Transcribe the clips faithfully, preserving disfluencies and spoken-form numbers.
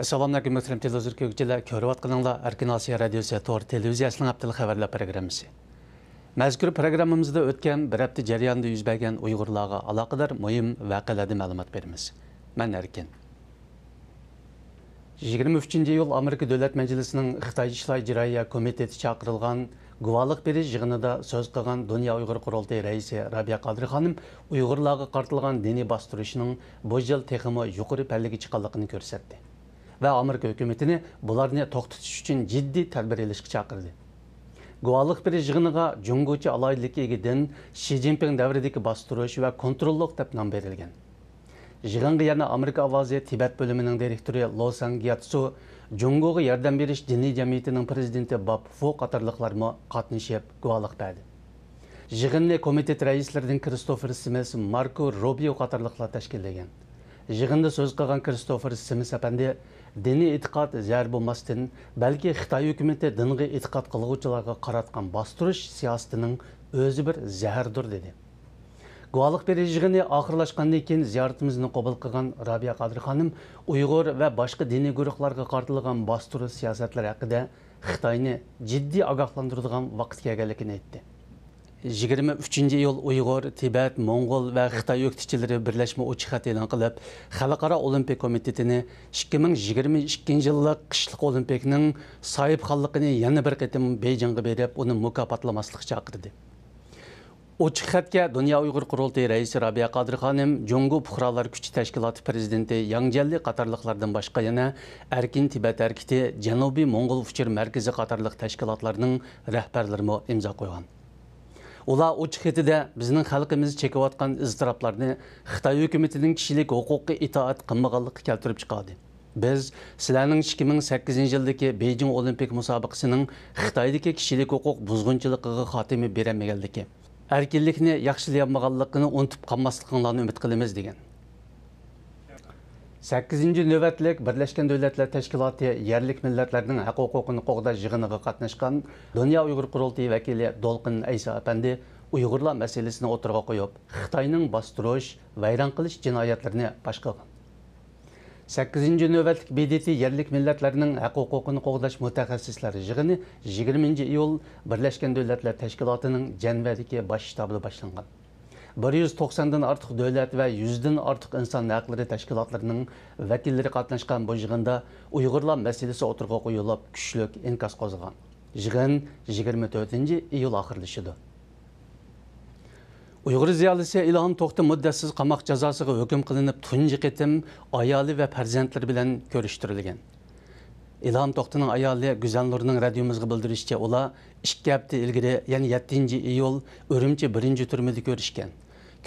ئەسسالامۇئەلەيكۇم، مۆھتەرەم تېلېۋىزور كۆرگۈچىلەر. كۆرۈۋاتقىنىڭلار ئەركىن ئاسىيا رادىيوسى تور تېلېۋىزىيەسىنىڭ ھەپتىلىك خەۋەرلەر پروگراممىسى. مەزكۇر پروگراممىمىزدا ئۆتكەن بىر ھەپتە جەريانىدا يۈز بەرگەن ئۇيغۇرلارغا ئالاقىدار مۇھىم ۋەقەلەردىن مەلۇمات بېرىمىز. مەن ئەركىن. يىگىرمە ئۈچىنچى ئىيۇل ئامېرىكا دۆلەت مەجلىسىنىڭ خىتاي ئىشلار ئىجرائىيە كومىتېتى چاقىرىلغان گۇۋاھلىق بېرىش يىغىنىدا سۆز قىلغان دۇنيا ئۇيغۇر قۇرۇلتىيى رەئىسى رابىيە قادىر خانىم ئۇيغۇرلارغا قارىتىلغان دىنىي باستۇرۇشنىڭ بۇ يىل تېخىمۇ يۇقىرى پەللىگە چىققانلىقىنى كۆرسەتتى ۋە ئامېرىكا ھۆكۈمىتىنى بۇلارنى توختىتىش ئۈچۈن جىددىي تەدبىر ئېلىشقا چاقىردى. گۇۋاھلىق بېرىش يىغىنىغا جۇڭگوچە ئالاھىدىلىككە ئىگە دىن، شى جىنپىڭ دەۋرىدىكى باستۇرۇش ۋە كونتروللۇق دەپ نام بېرىلگەن. يىغىنغا يەنە ئامېرىكا ئاۋازى تىبەت بۆلۈمىنىڭ دىرېكتورى لو ساڭ گياتسۇ، جۇڭگوغا ياردەم بېرىش دىنىي جەمئىيىتىنىڭ پىرېزىدېنتى باب فۇ قاتارلىقلارمۇ قاتنىشىپ گۇۋاھلىق بەردى. يىغىننى كومىتېت رەئىسلىرىدىن كىرىستوفېر سىمىس، ماركو روبىيو قاتارلىقلار تەشكىللىگەن. يىغىندا سۆز قىلغان كىرىستوفېر سىمىس ئەپەندى، دىنىي ئېتىقاد زەھەر بولماستىن، بەلكى خىتاي ھۆكۈمىتى دىنغا ئېتىقاد قىلغۇچىلارغا قاراتقان باستۇرۇش سىياسىتىنىڭ ئۆزى بىر زەھەردۇر، دېدى. گۇۋاھلىق بېرىش يىغىنى ئاخىرلاشقاندىن كېيىن زىيارىتىمىزنى قوبۇل قىلغان رابىيە قادىر خانىم ئۇيغۇر ۋە باشقا دىنىي گۇرۇھلارغا قارىتىلغان باستۇرۇش سىياسەتلىرى ھەققىدە خىتاينى جىددىي ئاگاھلاندۇرىدىغان ۋاقىت كەلگەنلىكىنى ئېيتتى. يىگىرمە ئۈچىنچى ئىيۇل ئۇيغۇر، تىبەت، موڭغۇل ۋە خىتاي ئۆكتىچىلىرى بىرلەشمە ئوچۇق خەت ئېلان قىلىپ، خەلقئارا ئولىمپىك كومىتېتىنى ئىككى مىڭ يىگىرمە ئىككىنچى يىللىق قىشلىق ئولىمپىكنىڭ ساھىبخانلىقىنى يەنە بىر قېتىم بېيجىڭغا بېرىپ، ئۇنى مۇكاپاتلىماسلىققا چاقىردى. ئوچۇق خەتكە دۇنيا ئۇيغۇر قۇرۇلتىيى رەئىسى رابىيە قادىر خانىم، جۇڭگو پۇقرالار كۈچى تەشكىلاتى پىرېزىدېنتى ياڭ جيەنلى قاتارلىقلاردىن باشقا يەنە ئەركىن تىبەت ھەرىكىتى، جەنۇبىي موڭغۇل ئۇچۇر مەركىزى قاتارلىق تەشكىلاتلارنىڭ رەھبەرلىرىمۇ ئىمزا قويغان. ئۇلار ئوچۇق خېتىدە بىزنىڭ خەلقىمىز چېكىۋاتقان ئىزتىراپلارنى خىتاي ھۆكۈمىتىنىڭ كىشىلىك ھوقۇققا ئىتائەت قىلمىغانلىقى كەلتۈرۈپ چىقاردى. بىز سىلەرنىڭ ئىككى مىڭ سەككىزىنچى يىلدىكى بېيجىڭ ئولىمپىك مۇسابىقىسىنىڭ خىتايدىكى كىشىلىك ھوقۇق بۇزغۇنچىلىقىغا خاتىمە بېرەلمىگەنلىكى، ئەركىنلىكنى ياخشىلىيالمىغانلىقىنى ئۇنتۇپ قالماسلىقىڭلارنى ئۈمىد قىلىمىز، دېگەن. سەككىزىنچى نۆۋەتلىك بىرلەشكەن دۆلەتلەر تەشكىلاتى يەرلىك مىللەتلەرنىڭ ھەق ھوقۇقىنى قوغداش يىغىنىغا قاتناشقان دۇنيا ئۇيغۇر قۇرۇلتىيى ۋەكىلى دولقۇن ئەيسا ئەپەندى ئۇيغۇرلار مەسىلىسىنى ئوتتۇرىغا قويۇپ، خىتاينىڭ باستۇرۇش، ۋەيران قىلىش جىنايەتلىرىنى پاش قىلغان. سەككىزىنچى نۆۋەتلىك ب د ت يەرلىك مىللەتلەرنىڭ ھەق ھوقۇقىنى قوغداش مۇتەخەسسىسلەر يىغىنى يىگىرمىنچى ئىيۇل بىرلەشكەن دۆلەتلەر تەشكىلاتىنىڭ جەنۋەدىكى باش شتابىدا باشلانغان. بىر يۈز توقساندىن ئارتۇق دۆلەت ۋە يۈزدىن ئارتۇق ئىنسان ھەقلىرى تەشكىلاتلىرىنىڭ ۋەكىللىرى قاتناشقان بۇ يىغىندا ئۇيغۇرلار مەسىلىسى ئوتتۇرىغا قويۇلۇپ، كۈچلۈك ئىنكاس قوزغىغان. يىغىن يىگىرمە تۆتىنچى ئىيۇل ئاخىرلىشىدۇ. ئۇيغۇر زىيالىيسى ئىلھام توختى مۇددەتسىز قاماق جازاسىغا ھۆكۈم قىلىنىپ، تۇنجى قېتىم ئايالى ۋە پەرزەنتلىرى بىلەن كۆرۈشتۈرۈلگەن. ئىلھام توختىنىڭ ئايالى گۈزەلنۇرنىڭ رادىيومىزغا بىلدۈرۈشىچە، ئۇلار ئىككى ھەپتە ئىلگىرى، يەنى يەتتىنچى ئىيۇل ئۈرۈمچى بىرىنچى تۈرمىدە كۆرۈشكەن.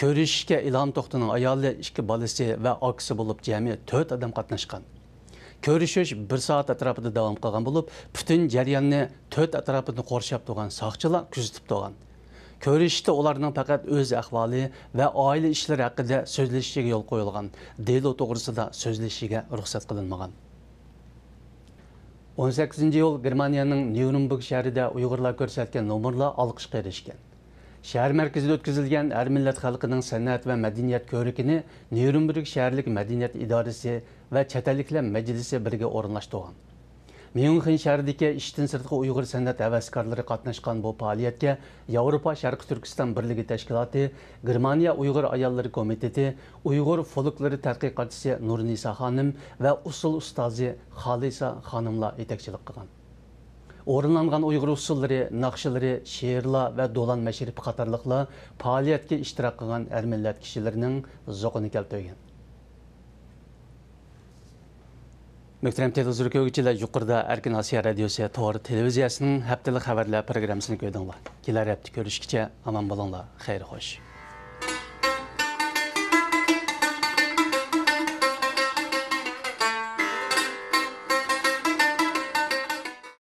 كۆرۈشۈشكە ئىلھام توختىنىڭ ئايالى، ئىككى بالىسى ۋە ئاكىسى بولۇپ جەمئىي تۆت ئادەم قاتناشقان. كۆرۈشۈش بىر سائەت ئەتراپىدا داۋام قىلغان بولۇپ، پۈتۈن جەرياننى تۆت ئەتراپىنى قورشاپ تۇرغان ساقچىلار كۆزىتىپ تۇرغان. كۆرۈشۈشتە ئۇلارنىڭ پەقەت ئۆز ئەھۋالى ۋە ئائىلە ئىشلىرى ھەققىدە سۆزلىشىشىگە يول قويۇلغان، دېلو توغرىسىدا سۆزلىشىشىگە رۇخسەت قىلىنمىغان. ئون سەككىزىنچى ئىيۇل گېرمانىيەنىڭ نيۇرنبېرگ شەھىرىدە ئۇيغۇرلار كۆرسەتكەن نومۇرلار ئالقىشقا ئېرىشكەن. شەھەر مەركىزىدە ئۆتكۈزۈلگەن ھەر مىللەت خەلقىنىڭ سەنئەت ۋە مەدەنىيەت كۆرىكىنى نيۇرنبېرگ شەھەرلىك مەدەنىيەت ئىدارىسى ۋە چەت ئەللىكلەر مەجلىسى بىرگە ئورۇنلاشتۇرغان. ميۇنخېن شەھىرىدىكى ئىشتىن سىرتقى ئۇيغۇر سەنئەت ھەۋەسكارلىرى قاتناشقان بۇ پائالىيەتكە ياۋروپا شەرقىي تۈركىستان بىرلىكى تەشكىلاتى، گېرمانىيە ئۇيغۇر ئاياللىرى كومىتېتى، ئۇيغۇر فولكلورى تەتقىقاتچىسى نۇرنىسا خانىم ۋە ئۇسسۇل ئۇستازى خالىسا خانىملار يېتەكچىلىك قىلغان. ئورۇنلانغان ئۇيغۇر ئۇسسۇللىرى، ناخشىلىرى، شېئىرلار ۋە دولان مەشرىپى قاتارلىقلار پائالىيەتكە ئىشتىراك قىلغان ھەر مىللەت كىشىلىرىنىڭ زوقىنى كەلتۈرگەن. مۆھتەرەم تېلېۋىزور كۆرگۈچىلەر، يۇقىرىدا ئەركىن ئاسىيا رادىيوسى تور تېلېۋىزىيەسىنىڭ ھەپتىلىك خەۋەرلەر پروگراممىسىنى كۆردۈڭلار. كېلەر ھەپتە كۆرۈشكىچە ئامان بولۇڭلار. خەير خوش.